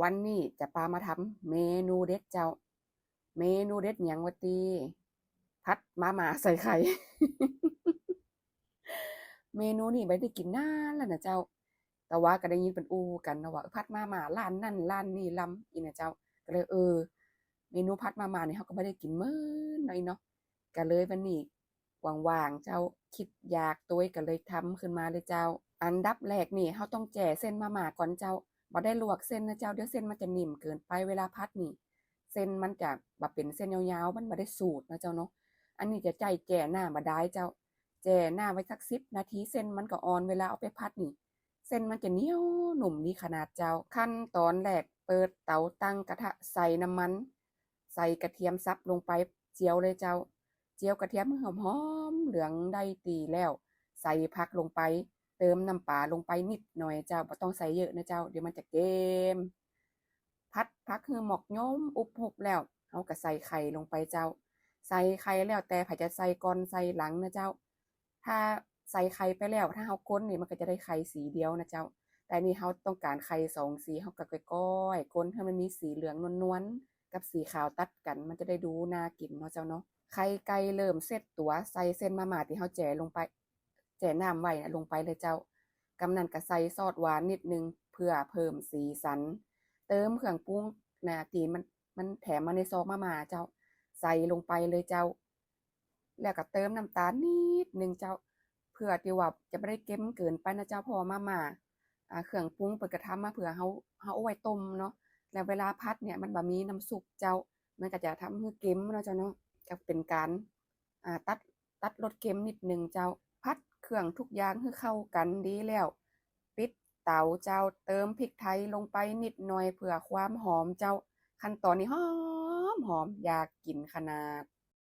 ວັນນີ້ຈະພາມາທຳເມນູເດັດເຈົ້າ. ເມນູເດັດຫຍັງວະຕິ? ຜັດມາມ່າໃສ່ໄຂ່. ເມນູນີ້ບໍ່ໄດ້ກິນນານແລ້ວນະເຈົ້າ, ແຕ່ວ່າກໍໄດ້ຍິນເພິ່ນອູ່ກັນເນາະວ່າ ເອີ ຜັດມາມ່າຮ້ານນັ້ນຮ້ານນີ້ລຳອີກນະເຈົ້າ. ກໍເລີຍ ເອີ ເມນູຜັດມາມ່ານີ້ເຮົາກໍບໍ່ໄດ້ກິນເມີນເນາະ ອີເນາະ. ກໍເລີຍວັນນີ້ ວ່າງໆ ເຈົ້າ ຄິດຢາກໂຕຍກໍເລີຍທຳຂຶ້ນມາເລີຍເຈົ້າ. ອັນດັບແລກນີ້ເຮົາຕ້ອງແຈ້ເສັ້ນມາມ່າກ່ອນເຈົ້າ. ບໍ່ໄດ້ລວກເສັ້ນນະເຈົ້າ, ດຽວເສັ້ນມັນຈະໜິ່ມເກີນໄປ. ເວລາຜັດນີ້ ເສັ້ນມັນຈະບໍ່ເປັນເສັ້ນຍາວໆ, ມັນບໍ່ໄດ້ສູດເນາະເຈົ້າເນາະ. ອັນນີ້ຈະໃຊ້ແຈ້ນ້ຳບາດານເຈົ້າ. ແຈ້ນ້ຳໄວ້ສັກສິບນາທີ, ເສັ້ນມັນກໍອ່ອນ. ເວລາເອົາໄປຜັດນີ້ ເສັ້ນມັນຈະໜຽວໜຸ່ມດີຂະໜາດເຈົ້າ. ຂັ້ນຕອນແລກ ເປີດເຕົາ, ຕັ້ງກະທະ, ໃສ່ນ້ຳມັນ, ໃສ່ກະທຽມສັບລົງໄປ, ຈຽວເລີຍເຈົ້າ. ຈຽວກະທຽມໃຫ້ຫອມໆເຫຼືອງໄດ້ທີ່ແລ້ວ ໃສ່ຜັກລົງໄປ, ເຕີມນ້ຳປາລົງໄປນິດໜ້ອຍເຈົ້າ, ບໍ່ຕ້ອງໃສ່ເຍີະນະເຈົ້າ, ດຽວມັນຈະເຄັມ. ຜັດຜັກໃຫ້ໝອກຍົມອຸບຫຸບແລ້ວ ເຮົາກໍໃສ່ໄຂ່ລົງໄປເຈົ້າ. ໃສ່ໄຂ່ແລ້ວແຕ່ໃຜຈະໃສ່ກ່ອນໃສ່ຫຼັງນະເຈົ້າ. ຖ້າໃສ່ໄຂ່ໄປແລ້ວ ຖ້າເຮົາຄົນນີ້ ມັນກໍຈະໄດ້ໄຂ່ສີດຽວນະເຈົ້າ. ແຕ່ນີ້ເຮົາຕ້ອງການໄຂ່ສອງສີ, ເຮົາກໍຄ່ອຍໆຄົນໃຫ້ມັນມີສີເຫຼືອງນວນໆກັບສີຂາວຕັດກັນ, ມັນຈະໄດ້ດູໜ້າກິນເນາະເຈົ້າເນາະ. ໄຂ່ໄກ່ເລີ່ມເຊັດຕົວ, ໃສ່ເສັ້ນມາມ່າທີ່ເຮົາແຈ້ລົງໄປ, ແຈ້ນ້ຳໄວ້ນະ ລົງໄປເລີຍເຈົ້າ. ກຳນັ້ນກໍໃສ່ຊອດຫວານນິດໜຶ່ງເພື່ອເພີ່ມສີສັນ, ເຕີມເຄື່ອງປຸງນະ ທີ່ມັນ ມັນແຖມມາໃນຊອງມາມ່າເຈົ້າ, ໃສ່ລົງໄປເລີຍເຈົ້າ. ແລ້ວກໍເຕີມນ້ຳຕານນິດໜຶ່ງເຈົ້າ ເພື່ອທີ່ວ່າຈະບໍ່ໄດ້ເຄັມເກີນໄປນະເຈົ້າ, ເພາະວ່າມາມ່າ ອ່າ ເຄື່ອງປຸງເພິ່ນກໍທຳມາເພື່ອເຮົາ ເຮົາເອົາໄວ້ຕົ້ມເນາະ. ແລ້ວເວລາຜັດເນີ້ຍ ມັນບໍ່ມີນ້ຳຊຸບເຈົ້າ, ມັນກໍຈະທຳໃຫ້ເຄັມເນາະເຈົ້າເນາະ. ກໍເປັນການ ອ່າ ຕັດ ຕັດລົດເຄັມນິດໜຶ່ງເຈົ້າ. ຜັດເຄື່ອງທຸກຢ່າງໃຫ້ເຂົ້າກັນດີແລ້ວ ປິດເຕົາເຈົ້າ, ເຕີມພິກໄທລົງໄປນິດໜ້ອຍເພື່ອຄວາມຫອມເຈົ້າ. ຂັ້ນຕອນນີ້ຫອມໆ ຢາກກິນຂະໜາດ.